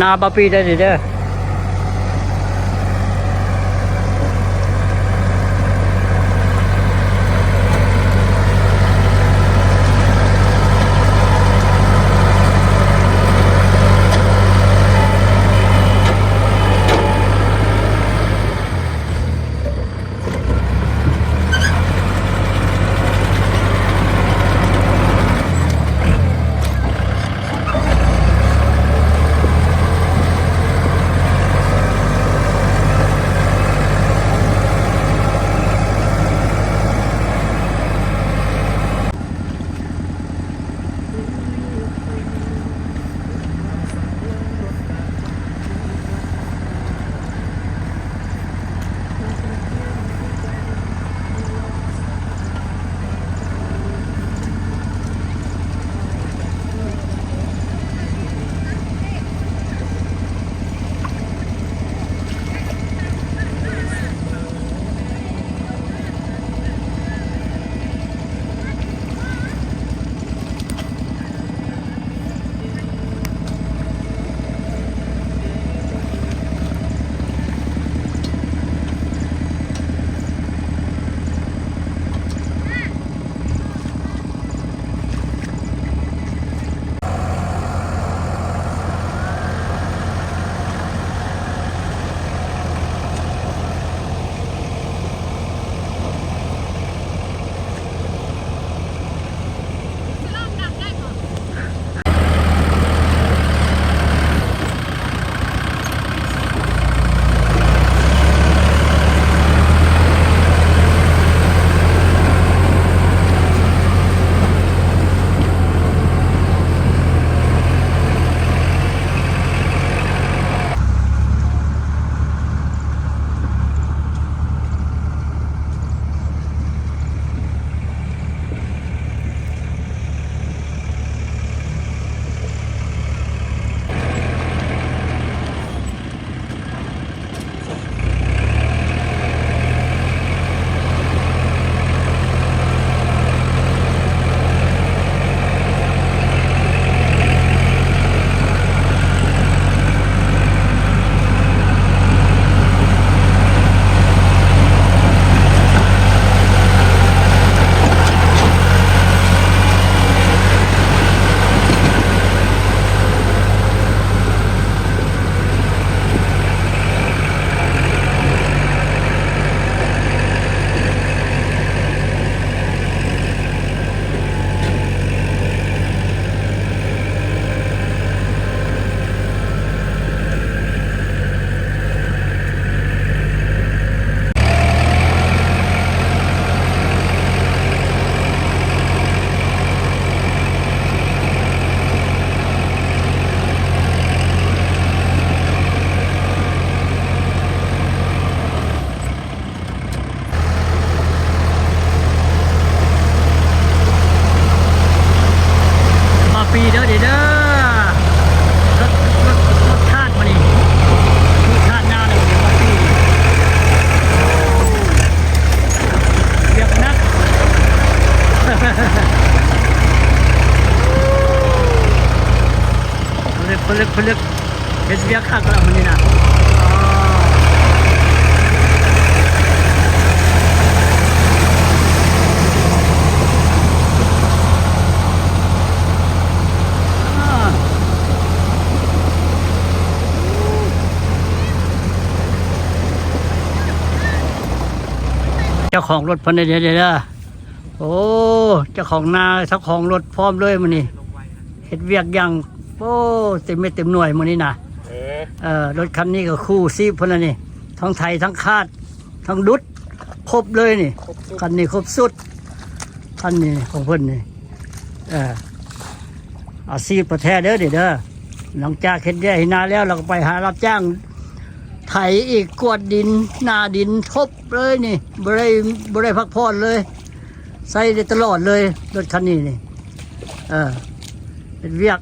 ນາບ່າວປີໄດ້ເດີ. ບ່າວປີເດີ ເດີ ເດີ ລົດ ລົດ ລົດຄາດມານີ້ ລົດຄາດຍາວເລີຍ ບ່າວປີ ວຽກໜັກ ເລິກ ເລິກ ເລິກ. ເຮັດວຽກຄັກແລ້ວມື້ນີ້ນະ. ເຈົ້າຂອງລົດເພິ່ນເດ້ ເດ້ ເດ້. ໂອ້ ເຈົ້າຂອງນາ ເຈົ້າຂອງລົດພ້ອມເລີຍມື້ນີ້ ເຮັດວຽກຢ່າງ ໂອ້ ເຕັມເມັດເຕັມໜ່ວຍມື້ນີ້ນະ. ເອີ ເອີ ລົດຄັນນີ້ກໍຄູ່ຊີບເພິ່ນລະນີ້ ທັງໄຖ ທັງຄາດ ທັງດຸດ ຄົບເລີຍນີ້. ຄັນນີ້ຄົບສຸດ ຄັນນີ້ຂອງເພິ່ນນີ້. ເອີ ອາຊີບແທ້ເດີນີ້ເດີ. ຫຼັງຈາກເຮັດໄຮ່ເຮັດນາແລ້ວ ລາວກໍໄປຫາຮັບຈ້າງໄຖອີກ ກວດດິນ ໜ້າດິນ ຄົບເລີຍນີ້ ບໍ່ໄດ້ ບໍ່ໄດ້ພັກຜ່ອນເລີຍ. ໃຊ້ໄດ້ຕະຫຼອດເລີຍ ລົດຄັນນີ້ນີ້. ເອີ ເຮັດວຽກ